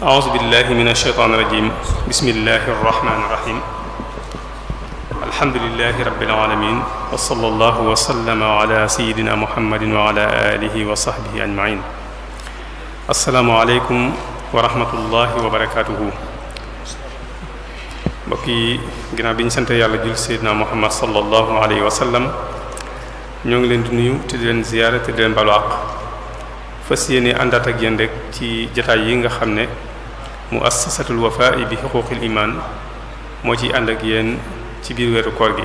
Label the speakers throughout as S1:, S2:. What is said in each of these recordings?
S1: a'uuzu billahi mina shaytaani rajiim bismillahi rahmaani rahiim alhamdulillahi rabbil aalamiin wa sallallahu wa sallama ala sayyidina muhammadin wa ala alihi wa sahbihi ajma'iin. assalaamu aleykum wa rahmatullahi wa barakaatuhu. mbokk yi ginnaaw bi ñu sant yàlla jul sayyidina muhammad sallallahu alayhi wa sallam ñoo ngi leen di nuyu te di leen ziyaara te di leen balu àq. fas yéene àndaat ak yéen rek ci jataay yi nga xam ne muassasatul wafaa'i bi xuquuqil imaan moo ciy ànd ak yéen ci biir weeru koor gi.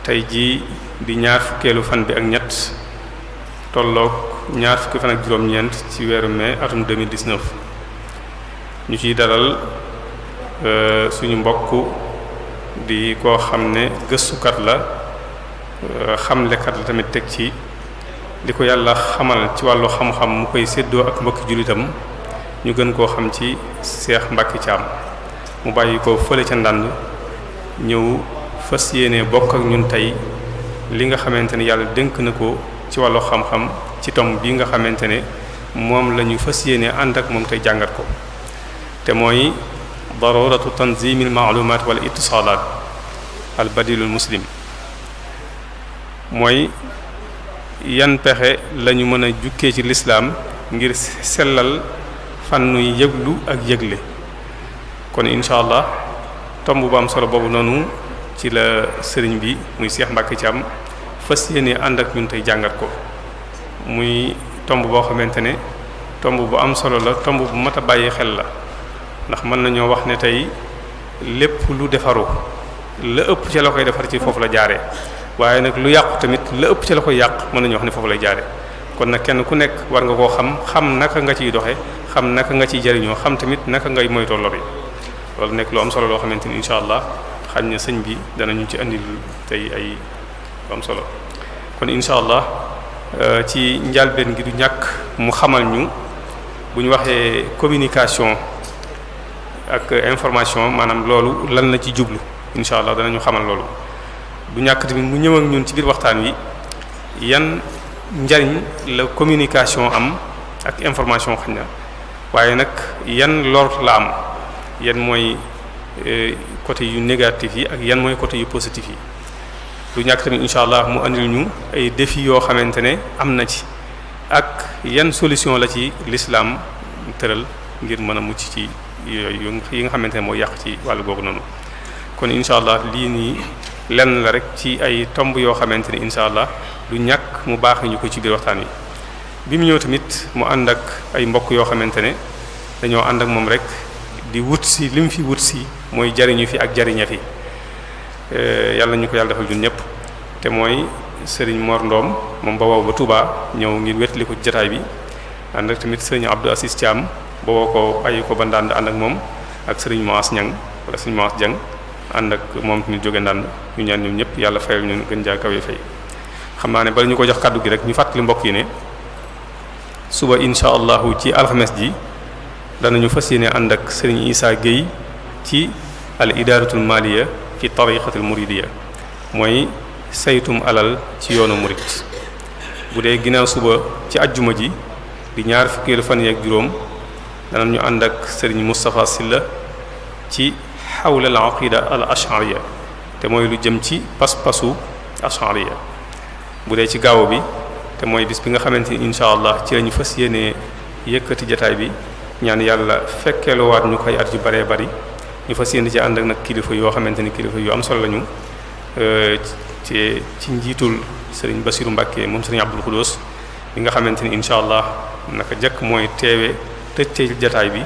S1: tey jii di ñaar fukkeelu fan bi ak ñett tolloog ñaar fukki fan ak juróom-ñeent ci weeru mai atum 2019 ñu ciy dalal suñu mbokk di koo xam ne gëstukat la xamlekat la tamit teg ci li ko yàlla xamal ci wàllu xam-xam mu koy séddoo ak mbokki jullitam ñu gën koo xam ci Cheikh Mbacké Thiam mu bàyyi ko fële ca Ndande ñëw fas yéene bokk ak ñun tey li nga xamante ne yàlla dénk na ko ci wàllu xam-xam ci tom bi nga xamante ne moom la ñu fas yéene ànd ak moom tey jàngat ko te mooy daruratu tanzimil ma'lumat wal ittisalat al badilul muslim mooy yan pexe lañu mën a jukkee ci lislaam ngir sellal fànnuy yëglu ak yëgle. kon incha allah tomb bu am solo boobu noonu ci la sëriñ bi muy Cheikh Mbacké Thiam fas yéene ànd ak ñun tey jàngat ko muy tomb boo xamante ne tomb bu am solo la, tomb bu mat a bàyyi xel la. ndax mën nañoo wax ne tey lépp lu defaru la ëpp ca la koy defar ci foofu la jaare waaye nag lu yàqu tamit la ëpp ca la koy yàq mën nañu wax ne foofu lay jaare kon nag kenn ku nekk war nga koo xam naka nga ciy doxe xam naka nga ciy jariñoo xam tamit naka ngay moytoo lor yi loolu nekk lu am solo loo xamante ni incha allah xañ na sëñ bi danañu ci andil tey ay lu am solo. kon incha allah ci njàlbeen gi du ñàkk mu xamal ñu bu ñu waxee communication ak information maanaam loolu lan la ci jublu incha allah danañu xamal loolu. bu ñàkk tamit mu ñëw ak ñun ci biir waxtaan wi yan njariñ la communication am ak information xañ na waaye nag yan lor la am yan mooy côté yu négatif yi ak yan mooy côté yu positif yi. du ñàkk tamit incha allah mu andil ñu ay défis yoo xamante ne am na ci ak yan solution la ci l'islam tëral ngir mën a mucc ci yooyu yi nga xamante ne mooy yàq ci wàllu googu noonu. kon incha allah lii nii lenn la rek ci ay tomb yoo xamante ne incha allah du ñàkk mu baax ñu ko ci biir waxtaan wi. bi mu ñëw tamit mu ànd ak ay mbokk yoo xamante ne dañoo ànd ak moom rek di wut si li mu fi wut si mooy jariñu fi ak jariña fi yàlla ñu ko yàlla defal ñun ñëpp te mooy Serigne Mor Ndom moom ba wow ba Touba ñëw ngir wetli ko jotaay bi ànd ak tamit Serigne Abdou Assis Thiam ba woo ko bàyyi ko ba Ndande ànd ak moom ak Serigne Maas Ñang wala Serigne Maas Jang ànd ak moom tamit jóge Ndande ñu ñaan ñoom ñëpp yàlla fayal ñu gën jaa kawe fay. xam naa ne bala ñu ko jox kàddu gi rek ñu fàttali mbokk yi ne suba incha allahu ci alxames ji danañu fas yéene ànd ak Serigne Issa Gueye ci al idaratul maliya fi tariqatul muridiya mooy saytum alal ci yoonu murid. bu dee ginnaaw suba ci ajjuma ji di ñaar fukkeelu fan yi ak juróom danañu ànd ak Serigne Moustapha Silla ci xawla al aqida al ashariya te mooy lu jëm ci pas-pasu ashariya. bu dee ci gaaw bi te mooy bis bi nga xamante ni incha allah ci lañu fas yéene yëkkati jataay bi ñaan yàlla fekkeeluwaat ñu koy at yu baree bari ñu fas yéene ci ànd ak nag kilifa yoo xamante ni kilifa yu am solo lañu ci njiitul Serigne Bassirou Mbacké moom Serigne Abdoul Khoudoss bi nga xamante ni incha allah naka jëkk mooy teewe tëj jataay bi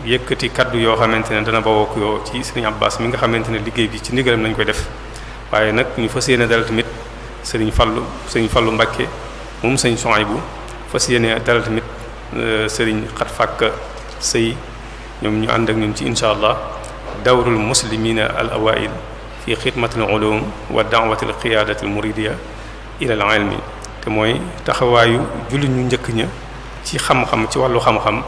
S1: yëkkati kaddu yoo xamante ne dana bawoo ko ci Serigne Abbas mi nga xamante ne liggéey bi ci ndigalam lañ koy def waaye nag ñu fas yéene dalal tamit Serigne Fallou Mbacké moom Serigne Souhaïbou fas yéene dalal tamit Serigne Xat Fakka Sëy ñoom ñu ànd ak ñun ci incha allah dawrul muslimina al awail fi xidmatil ulum wa da'watil qiyadatil muridiya ila al ilmi te mooy taxawaayu jullit ñu njëkk ña ci xam-xam ci wàllu xam-xam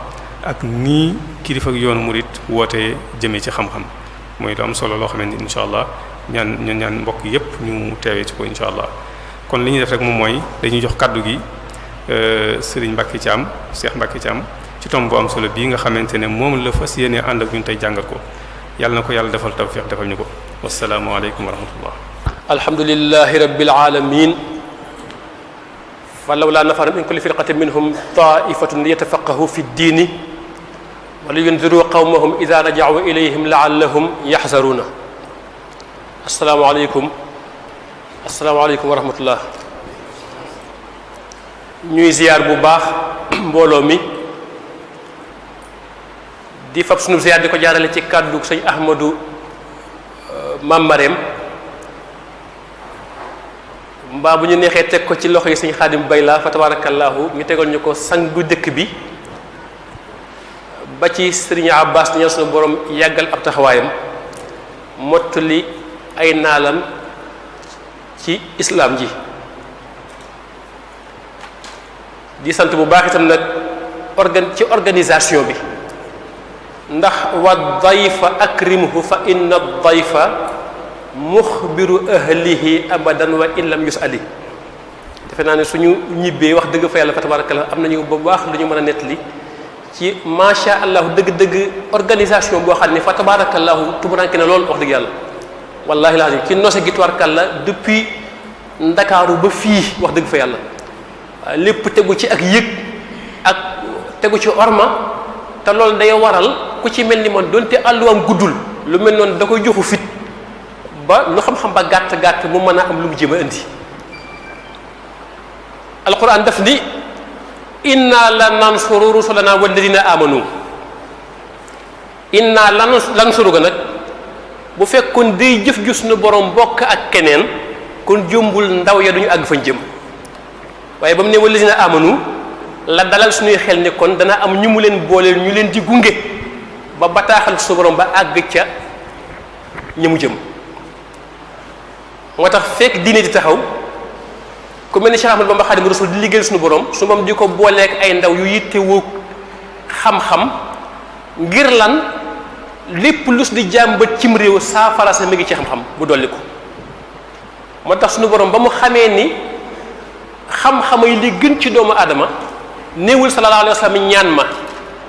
S1: ak nii kilifa ak yoonu murid wootee jëmee ci xam-xam mooy lu am solo loo xamante ni incha allah ñaan mbokk yépp ñu teewee ci ko incha allah. kon li ñuy def rek moom mooy dañuy jox kaddu gi Serigne Mbacké Thiam Cheikh Mbacké Thiam ci tomb bu am solo bii nga xamante ne moom la fas yéene ànd ak ñun tey jàngat ko yàlla na ko yàlla defal tawfiq defal ñu ko wassalaamu aleykum wa rahmatullah.
S2: alhamdulillahi rabbil alamin falawla nafara min kulli firqatin minhum ta'ifatun liyatafaqahu fi ddini wa liyunziru qawmahum idha raja'u ilayhim la'allahum yahzaruna. assalaamu aleykum wa rahmatullah. ñuy ziyaar bu baax mbooloo mi di fab sunu ziyaar di ko jaarale ci kàddu sëñ Ahmadou Mam Marème mbaa bu ñu neexee teg ko ci loxo yi sëñ Xaadim Bayla fa tabarakallahu ñu tegal ñu ko sangu dëkk bi ba ci sëriñ Abbas ñaan sunu borom yàggal ab taxawaayam mottali ay naalam ci islam ji di sant bu baax itam nag ci organisation bi ndax wa dayfa akrimhu fa inna dayfa muxbiru ahlihi abadan wa in lam yusali. defe naa ne suñu ñibbee wax dëgg fa yàlla fa tabarakallah am nañu bu baax lu ñu mën a nettali ci macha allah dëgg-dëgg organisation boo xam ne fa tabarakallahu tumuranke ne loolu wax dëgg yàlla wallahi lazim ci nose gi tubarkalla depuis ndakaaru ba fii wax dëgg fa yàlla lépp tegu ci ak yëg ak tegu ci orma te loolu day waral ku ci mel ni man donte àlluwaam guddul lu mel noonu da koy joxu fit ba lu xam-xam ba gàtt mu mën a am lu mu jéem a indi. alquran daf ni inna la nansuru rusulana walladina amanu inna lansuru ga nag bu fekkoon day jëf ju suñu borom bokk ak keneen kon jëmbul ndaw ya duñu àgg fañ jëm waaye ba mu ne walladina amanu la dalal suñuy xel ni kon dana am ñu mu leen booleel ñu leen di gunge ba bataaxal suñu borom ba àgg ca ña mu jëm. moo tax fekk diine di taxaw ku mel ni Cheikh Ahmadou Bamba Xaadimu Rasuul di liggéeyal suñu borom su moom di ko booleeg ay ndaw yu yittewoo xam-xam ngir lan lépp lus di jàmbat cim réew saafara sa mi ngi ci xam-xam bu dolli ko. moo tax suñu borom ba mu xamee ni xam-xama yi li gën ci doomu aadama néewul sallallahu alayhi wa sallam ñaan ma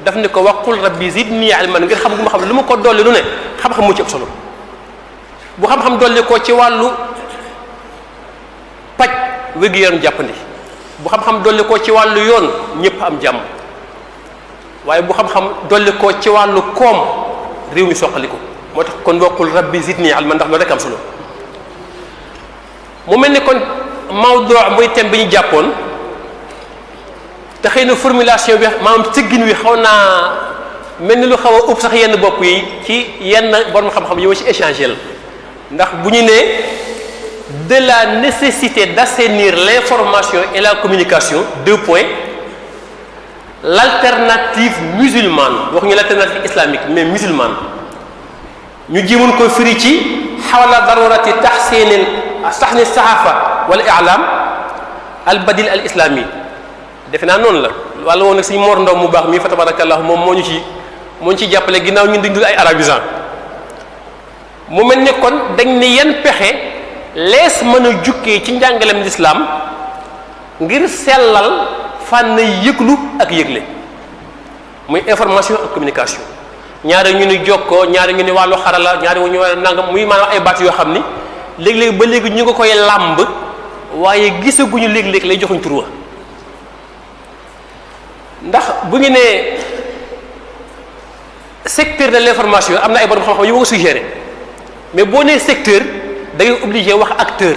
S2: daf ne ko waqul rabbi zidni ilman ngir xam gu ma xam lu ma ko dolli lu ne xam-xam mu ci ëpp solo bu xam-xam dolli ko ci wàllu paj wér-gu-yaram jàppandi bu xam-xam dolli ko ci wàllu yoon ñëpp am jàmm waaye bu xam-xam dolli ko ci wàllu koom réew mi soqali ko moo tax kon waqul rabbi zidni ilman ndax loolu rek am solo mu mel ni kon mawdu muy thème bi ñu jàppoon te xëy na formulation bi maanaam tëggin wi xaw naa mel ni lu xaw a ëpp sax yenn bopp yi ci yenn borom xam-xam yi ma ci échanger la ndax bu ñu nee de la nécessité d'assainir l'information et la communication deux points l'alternative musulmane waxuñu l'alternative islamique mais musulmane ñu jéemoon ko firi ci xawla darurati tahsini sahafa wal i'lam al badil al islami defe naa noonu la wala woon nag suñu Mor Ndaw mu baax mii fa tabarakallah moom moo ñu ci jàppale ginnaaw ñun dañu dul ay arabisant mu mel ne kon dañ ne yan pexe lees mën a jukkee ci njàngalem lislaam ngir sellal fànn yëglu ak yëgle muy information ak communication ñaari ñu ni jokkoo ñaari ñu ni wàllu xarala ñaari ñu war a nangam muy maanaam ay baat yoo xam ni léeg-léeg ba léegi ñu nga koy làmb waaye gisaguñu léeg-léeg lay joxuñ tur ndax bu ñu nee secteur de l'information am na ay borom xam-xam yu ma ko suggéré mais boo nee secteur da ngay obligé wax acteur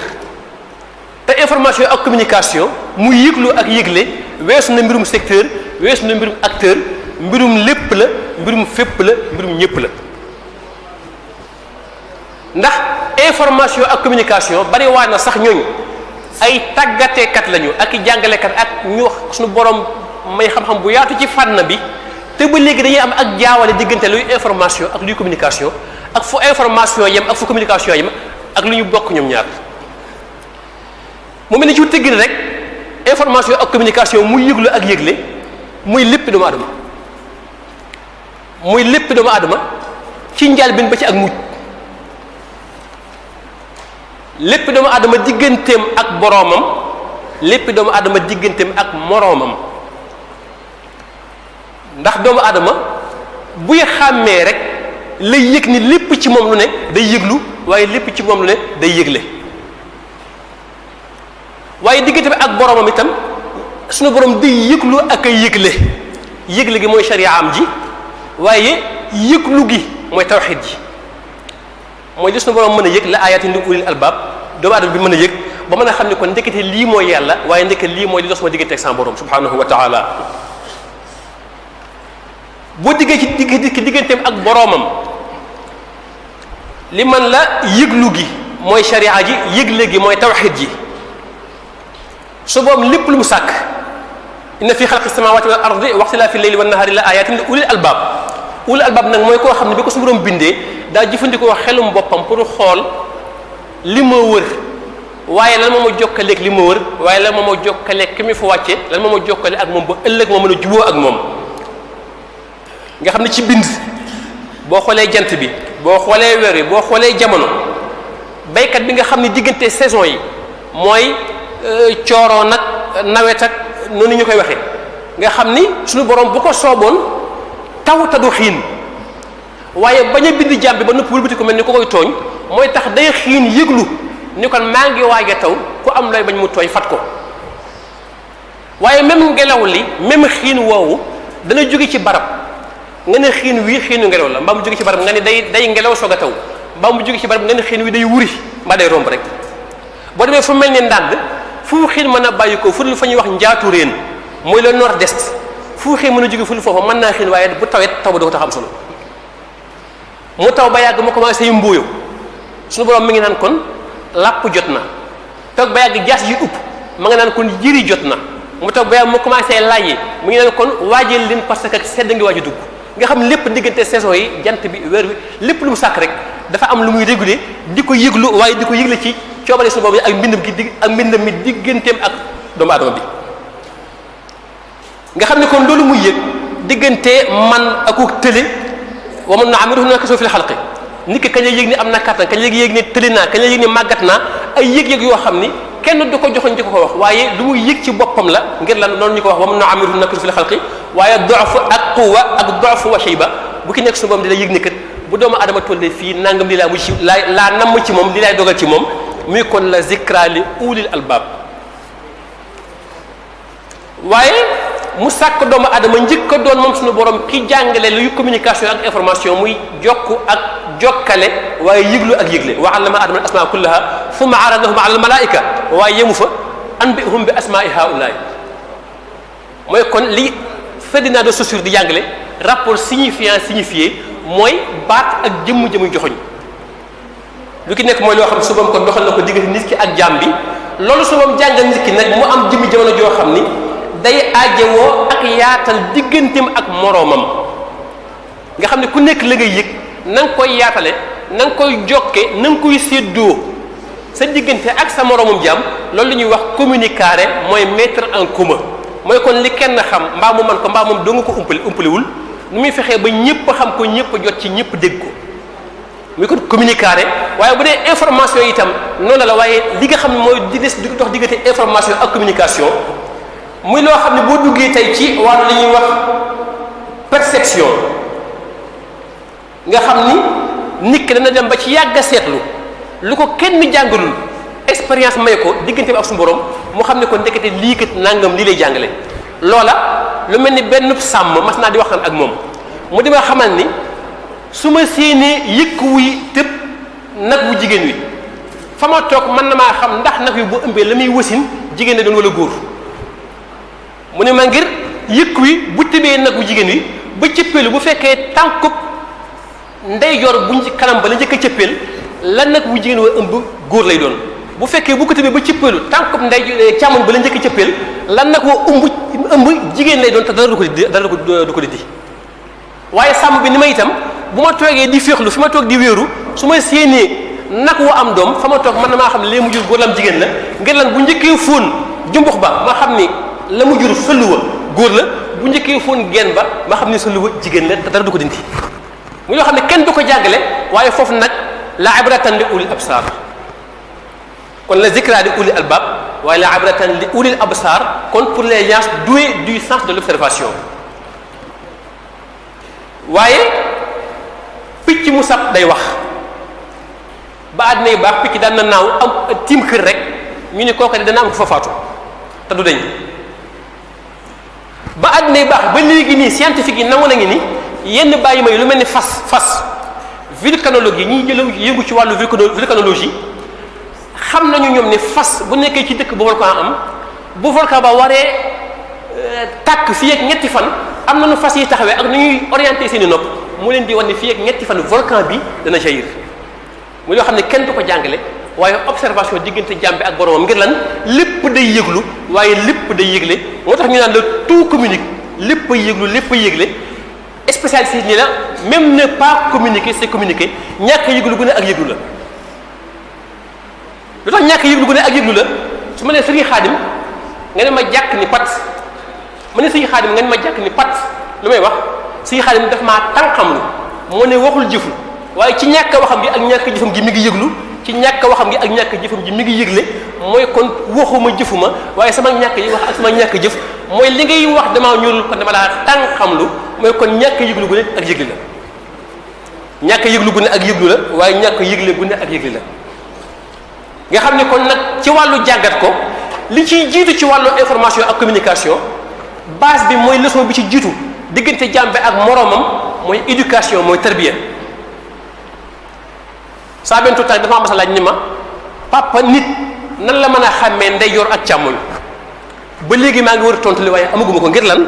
S2: te information ak communication mu yëglu ak yëgle weesu na mbirum secteur weesu na mbirum acteur mbirum lépp la mbirum fépp la mbirum ñëpp la ndax information ak communication bari waa na sax ñooñ ay tàggateekat lañu ak i jàngalekat ak ñu suñu borom may xam-xam bu yaatu ci fànn bi te ba léegi dañuy am ak jaawale diggante luy information ak luy communication ak fu information yem ak fu communication yem ak lu ñu bokk ñoom ñaar mu mel ni ci tëggin rek information ak communication muy yëglu ak yëgle muy lépp doomu adama muy lépp doomu adama ci njëlbéen ba ci ak mujj lépp doomu adama digganteem ak boroomam lépp doomu adama digganteem ak moroomam ndax doomu aadama buy xàmmee rek lay yëg ni lépp ci moom lu ne day yëglu waaye lépp ci moom lu ne day yëgle waaye diggante bi ak boromam itam suñu borom day yëglu ak ay yëgle yëgle gi mooy shari'am ji waaye yëglu gi mooy tawxiid ji mooy li suñu borom mën a yëg la ayatin li ulil albab doomu aadama bi mën a yëg ba mën a xam ne kon ndekete lii mooy yàlla waaye ndekete lii mooy li dox sama diggante ak sama borom subhanahu wa taala boo diggee ci digganteem ak boromam li man la yëglu gi mooy sharia ji yëgle gi mooy tawxiid ji su boobu lépp lu mu sàkk inna fi xalqi samawati wal ardi wa ixtilaafi leyli wan nahaari la ayatin li ulil albab ulil albab nag mooy koo xam ne bi ko su borom bindee daa jëfandikoo xelum boppam pour xool li ma wër waaye lan moo ma jokkaleeg li ma wër waaye lan moo ma jokkaleeg ki mi fa wàcce lan moo ma jokkale ak moom ba ëllëg moo mën a juboo ak moom nga xam ne ci bind boo xoolee jant bi boo xoolee weer wi boo xoolee jamono baykat bi nga xam ne diggante saison yi mooy cooroo nag nawet ak noonu ñu koy waxee nga xam ni suñu borom bu ko sooboon taw ta du xiin waaye bañ a bind jàmm bi ba nëpp wëlbati ko mel ni ko koy tooñ mooy tax day xiin yëglu ni kon maa ngi waaj a taw ku am looy bañ mu tooñ fat ko waaye même ngelaw li même xiin woowu dana jóge ci barab nga ne xiin wi xiinu ngelaw la mbaa mu jóge ci barab nga ne day ngelaw soog a taw mbaa mu jóge ci barab nga ne xiin wi day wuri mbaa day romb rek boo demee fu mel ni ndànd fu xiin mën a bàyyi ko fu dul fa ñuy wax njaatu réen mooy le nord-est fu xiin mën a jóge fu dul foofa mën naa xiin waaye bu tawet taw ba doo ko tax am solo mu taw ba yàgg mu commencé yu mbuuyo suñu borom mi ngi naan kon làpp jot na toog ba yàgg jaas yi upp ma nga naan kon jëri jot na mu toog ba yàgg mu commencé laaj mu ngi naan kon waajal leen parce que sedd ngi waaj a dugg nga xam lépp diggante saison yi jant bi weer wi lépp lu mu sàkk rek dafa am lu muy réguler di ko yëglu waaye di ko yëgle ci coobare suñu boobu ak mbindam gi ak mbindam mi digganteem ak doomu aadama bi nga xam ne kon loolu muy yëg diggante man aku tële wa man nu'ammirhu nunakkisuhu fil xalqi nit ki kañ la yëg ni am na kattan kañ la yëg ni tëli naa kañ la yëg ni màggat naa ay yëg-yëg yoo xam ni kenn du ko joxoñ di ko wax waaye lu muy yëg ci boppam la ngir lan noonu ñu ko wax wa man nu'ammirhu nunakkisuhu fil xalqi waaye dof ak quwwa ak dof wa shayba bu ki nekk su boom di la yëg ni kat bu doomu adama tollee fii nangam lii laa mu ci laa namm ci moom lii laay dogal ci moom muy kon la zikra li ulil albab waaye mu sàkk doomu adama njëkk a doon moom suñu borom ki jàngale luy communication ak information muy jokku ak jokkale waaye yëglu ak yëgle wa allama adama al asmaa kullaha thumma aradahum ala al malaika waaye yemu fa anbihum bi asmaai haulaay mooy kon li Ferdinand de Saussure di jàngale rapport signifiant signifié mooy baat ak jëmm-jëmuy joxoñ lu ki nekk mooy loo xam subam kon doxal na ko diggante nit ki ak jaam bi loolu subam jàngal nit ki nag mu am jëmmi jamono joo xam ni day aajowoo ak yaatal digganteem ak moroomam nga xam ne ku nekk la ngay yëg na nga koy yaatale na nga koy jokke na nga koy séddoo sa diggante ak sa moroomum jaam loolu la ñuy wax communiquer mooy mettre en commun mooy kon li kenn xam mbaa mu man ko mbaa moom doo nga ko umpalewul nu muy fexee ba ñëpp xam ko ñëpp jot ci ñëpp dégg ko muy kon communiquer waaye bu dee information yi itam noonu la waaye li nga xam ne mooy di des di dox diggante information ak communication muy loo xam ne boo duggee tey ci wàllu li ñuy wax perception nga xam ni nit ki dana dem ba ci yàgg a seetlu lu ko kenn jàngalul expérience may ko diggante bi ak suñu borom mu xam ne ko ndekete lii kat nangam lii lay jàngale loola lu mel ni benn sàmm mas naa di waxtaan ak moom mu dima xamal ni su ma séenee yëkk wuy tëb nag wu jigéen wi fa ma toog mën na maa xam ndax nag wi bu ëmbee la muy wasin jigéen la doon wala góor mu ne ma ngir yëkk wi bu tëbee nag wu jigéen wi ba cëppeelu bu fekkee tànkub ndeyjoor bu kanam ba la njëkk a cëppeel la nag wu jigéen wa ëmb góor lay doon bu fekkee bu ko tëbee ba cëppeelu tànkub ndey càmmoñ ba la njëkk a cëppeel la nag wa ëmb jigéen lay doon te dara du ko di waaye sàmm bi ni ma itam bu ma toogee di féexlu fi ma toog di wéeru su ma séenee nag wa am doom fa ma toog mën na maa xam ne lee mu jur góor la am jigéen la ngir lan bu njëkkee fóon jumbux ba ma xam ni la mu jur sëlluwa góor la bu njëkkee fóon geen ba ma xam ni sëlluwa jigéen la te dara du ko dindi mu yoo xam ne kenn du ko jàngale waaye foofu nag la ibratan li ulil absar kon la zikra li ulil albab waaye la ibratan li ulil absar kon pour les gens doués du sens de l'observation waaye picc mu sab day wax ba àddina yi baax picc daan na naaw am tiim kër rek ñu ne kooku dana am ko fa faatu te du dañ ba àddina yi baax ba léegi nii scientifique yi nangu nañu ni yenn bàyyi may lu mel ni fas volcanologue yi ñiy yëngu ci wàllu volcanologie xam nañu ñoom ne fas bu nekkee ci dëkk bu volcan am bu volcan ba waree tàkk fii ak ñetti fan am na nu fas yi taxawee ak nu ñuy orienté seen i nopp mu leen di wan ne fii ak ñetti fan volcan bi dana jaillir mu yoo xam ne kenn du ko jàngale waaye observation diggante jàmbi ak boromam ngir lan lépp day yëglu waaye lépp day yëgle moo tax ñu naan la tout communique lépp a yëglu lépp a yëgle spécialité ni la même ne pas communiquer c'est communiquer ñàkk yëglu gu ne ak yëglu la lu tax ñàkk yëglu gu ne ak yëglu la su ma nee sëriñ xaadim nga ne ma jàkk ni pat ma ne sëriñ xaadim nga ne ma jàkk ni pat lu may wax sëriñ xaadim daf maa tànqamlu moo ne waxul jëful waaye ci ñàkk waxam gi ak ñàkk jëfam gi mi ngi yëglu ci ñàkk waxam gi ak ñàkk jëfam gi mi ngi yëgle mooy kon waxuma jëfuma waaye sama ñàkk yi wax ak sama ñàkk jëf mooy li ngay wax damaa ñuulul kon dama laa tànqamlu mooy kon ñàkk yëglu gu ne ak yëgle la ñàkk yëglu gu ne ak yëglu la waaye ñàkk yëgle gu ne ak yëgle la nga xam ne kon nag ci wàllu jàngat ko li ciy jiitu ci wàllu information ak communication base bi mooy leçon bi ci jiitu diggante jàmbe ak moroomam mooy éducation mooy tarbiya saa benn tuutaay dafa am sa laaj ni ma papa nit nan la mën a xàmmee ndeyjoor ak càmmoñ ba léegi maa ngi war a tontu li waaye amaguma ko ngir lan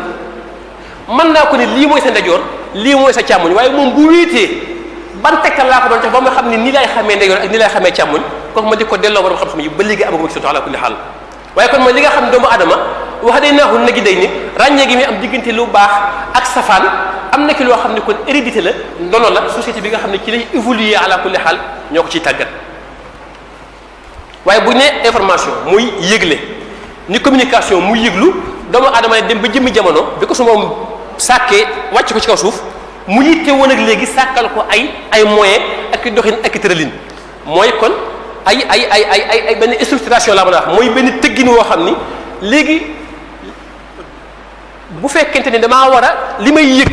S2: mën naa ko ni lii mooy sa ndeyjoor lii mooy sa càmmoñ waaye moom bu wéetee ban tegtal laa ko doon jox ba ma xam ne nii laay xamee ndeyjoor ak nii laay xamee càmmoñ kooku ma di ko delloo borom xam-xam yi ba léegi amaguma ci tontu ala kulli xaal waaye kon mooy li nga xam ne doomu adama wax day naaxul nagi day ni ràññee gi muy am diggante lu baax ak safaan am na ki loo xam ne kon hérédité la ndono la société bi nga xam ne ci lay évoluer ala kulli xaal ñoo ko ciy tàggat waaye bu ne information muy yëgle ni communication muy yëglu doomu adama ne dem ba jëmmi jamono bi ko su moom sàkkee wàcc ko ci kaw suuf mu yitte woon ak léegi sàkkal ko ay moyens ak i doxin ak i tëralin mooy kon ay benn structuration la mën a wax mooy benn tëggin woo xam ni léegi bu fekkente ni damaa war a li may yëg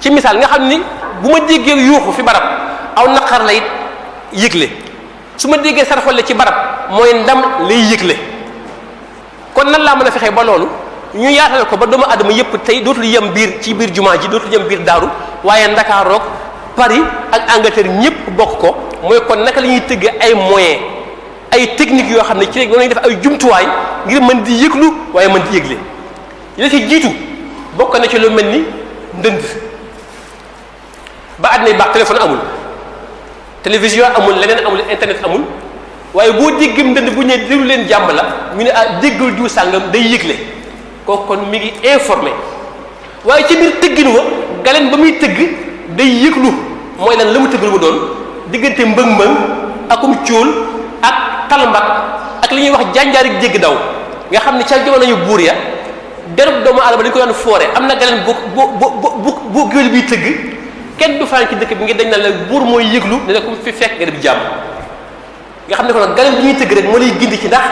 S2: ci misaal nga xam ni bu ma déggee yuuxu fi barab aw naqar lay yëgle su ma déggee sarxolle ci barab mooy ndam lay yëgle kon nan laa mën a fexee ba loolu ñu yaatal ko ba doomu adama yépp tey dootul yem biir ci biir jumaa ji dootul yem biir daaru waaye Ndakaaroog Paris ak Angleterre ñëpp bokk ko mooy kon naka la ñuy tëgg ay moyens ay techniques yoo xam ne ci rek noonu def ay jumtuwaay ngir mën di yëglu waaye mën di yëgle li ci jiitu bokk na ci lu mel ni ndënd ba àddina baax téléphone amul télévision amul leneen amul internet amul waaye boo déggee ndënd bu ñëwee déglu leen jàmm la ñu ne ah déggal diw sàngam day yëgle kooku kon mi ngi informé waaye ci biir tëggin wa galeen ba muy tëgg day yëglu mooy lan la mu tëgg lu mu doon diggante mbëng-mbëng akum cóol ak talmbat ak li ñuy wax jànjaarik jéggi daw nga xam ne ca jamono ñu buur ya derub doomu aadama dañu ko daan foore am na galeen bu géwél biy tëgg kenn du fanaan ci dëkk bi ngir dañ naan la buur mooy yëglu ne la ko fi fekk nga dem jàmm nga xam ne ko nag galeen bi ñuy tëgg rek moo lay gindi ci ndax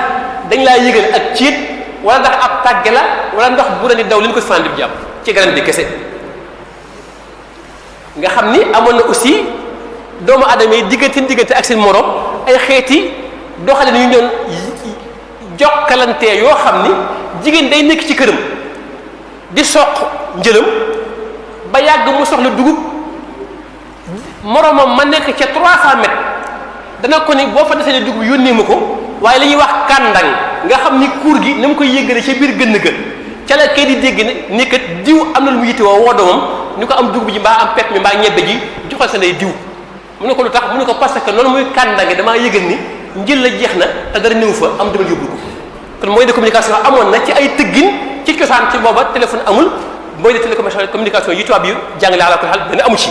S2: dañ laa yëgal ak ciit wala ndax ab tàgge la wala ndax bu ni daw li ñu ko fanaan di jàmm ci galeen bi kese nga xam ni amoon na aussi doomu aadama yi diggante ak seen morom ay xeeti doxale ni ñu doon jokkalantee yoo xam ni jigéen day nekk ci këram di soq njëlam ba yàgg mu soxla dugub moromam ma nekk ca 300 mètres dana ko ni boo fa desee dugub yónnee ma ko waaye li ñuy wax kàndang nga xam ni kuur gi na mu koy yëggale ca biir gënn ga ca la kay di dégg ne ni kat diw am na lu mu yitte woo doomam ni ko am dugub ji mbaa am pepp mi mbaa ñebbe ji joxal sa ndey diw mu ne ko lu tax mu ne ko parce que noonu muy kàndange damaa yëgal ni njël la jeex na te dara néew fa am demal yóbbul ko kon moyen de communication amoon na ci ay tëggin ci cosaan ci booba téléphone amul moyen de télécommunication yi tubaab yi jàngale ala ko xal dana amu ci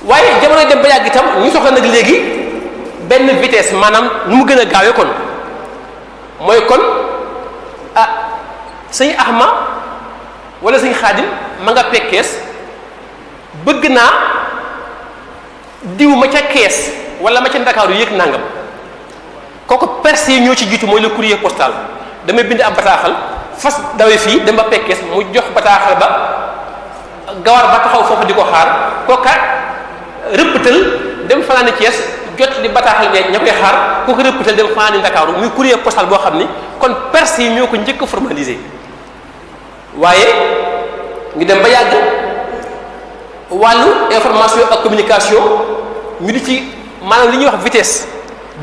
S2: waaye jamono dem ba yàgg itam ñu soxla nag léegi benn vitesse maanaam nu mu gën a gaawee kon mooy kon ah sëñ Ahma wala sëñ Xaadim ma nga pekkees bëgg naa diw ma ca kees wala ma ca Ndakaaru yëg nangam kooku perse yi ñoo ci jiitu mooy le courrier postal damay bind ab bataaxal fas dawee fii dem ba pekkees mu jox bataaxal ba gawar ba taxaw foofu di ko xaar kooka rëpptal dem fanaani Thiès jot di bataaxal ña koy xaar kooka rëpptal dem fanaani Ndakaaru muy courrier postal boo xam ni kon Perse yi ñoo ko njëkk a formalisé waaye ñu dem ba yàgg wàllu information ak communication ñu di ci maanaam li ñuy wax vitesse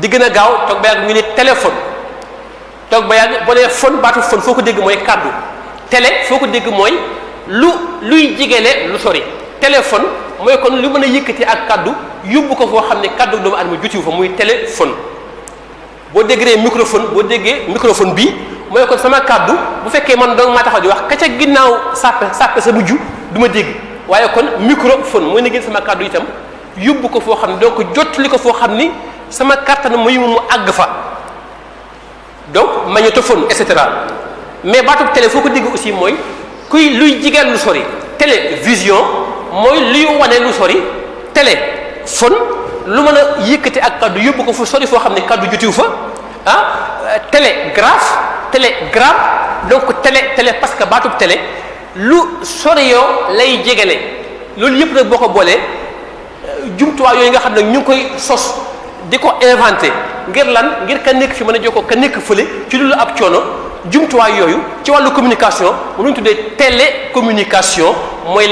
S2: di gën a gaaw toog ba yàgg ñu ne téléphone toog ba yàgg boo nee phone baatu phone foo ko dégg mooy kaddu télé foo ko dégg mooy luy jigéele lu sori téléphone mooy kon lu mën a yëkkati ak kaddu yóbbu ko foo xam ne kaddu doomu adama jutiwu fa muy téléphone boo déggee microphone bii mooy kon sama kaddu bu fekkee man dong maa taxaw di wax ka ca ginnaaw sàppe sa mujj du ma dégg waaye kon microphone mooy na gën sama kaddu itam yóbbu ko foo xam ne donc jottali ko foo xam ni sama kàttan mayu mu àgg fa donc magnétophone et cetera mais baatub télé foo ko dégg aussi mooy luy jigéen lu sori télévision mooy luy wane lu sori téléphone lu mën a yëkkati ak kaddu yóbbu ko fu sori foo xam ne kaddu jotiwu fa télégraphe télégramme donc télé parce que baatub télé lu sori yoo lay jegele loolu yëpp nag boo ko boolee jumtuwaay yooyu nga xam ne ñu ngi koy sos di ko inventé ngir lan ngir ka nekk fi mën a jokkoo ka nekk fële ci lu ab coono jumtuwaay yooyu ci wàllu communication mu ñu tuddee télécommunication mooy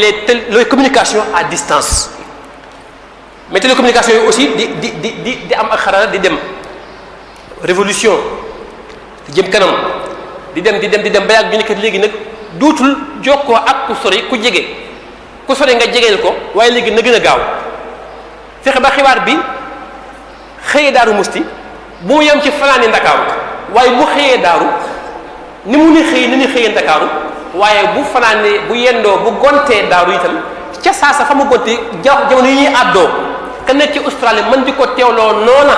S2: les communications à distance mais télécommunication yooyu aussi di am ak xarala di dem révolution di jëm kanam di dem ba yàgg ñu nekk léegi nag dootul jokkoo ak ku sori ku sori nga jegeel ko waaye léegi na gën a gaaw fexe ba xibaar bi xëyee Daaru Musti bu mu yem ci fanaani Ndakaaru waaye bu xëyee Daaru ni mu ni xëyee Ndakaaru waaye bu fanaane bu yendoo bu gontee Daaru itam ca saasa fa mu gontee jamono yi ñuy àddoo ka nekk ci Australie man di ko teewloo noona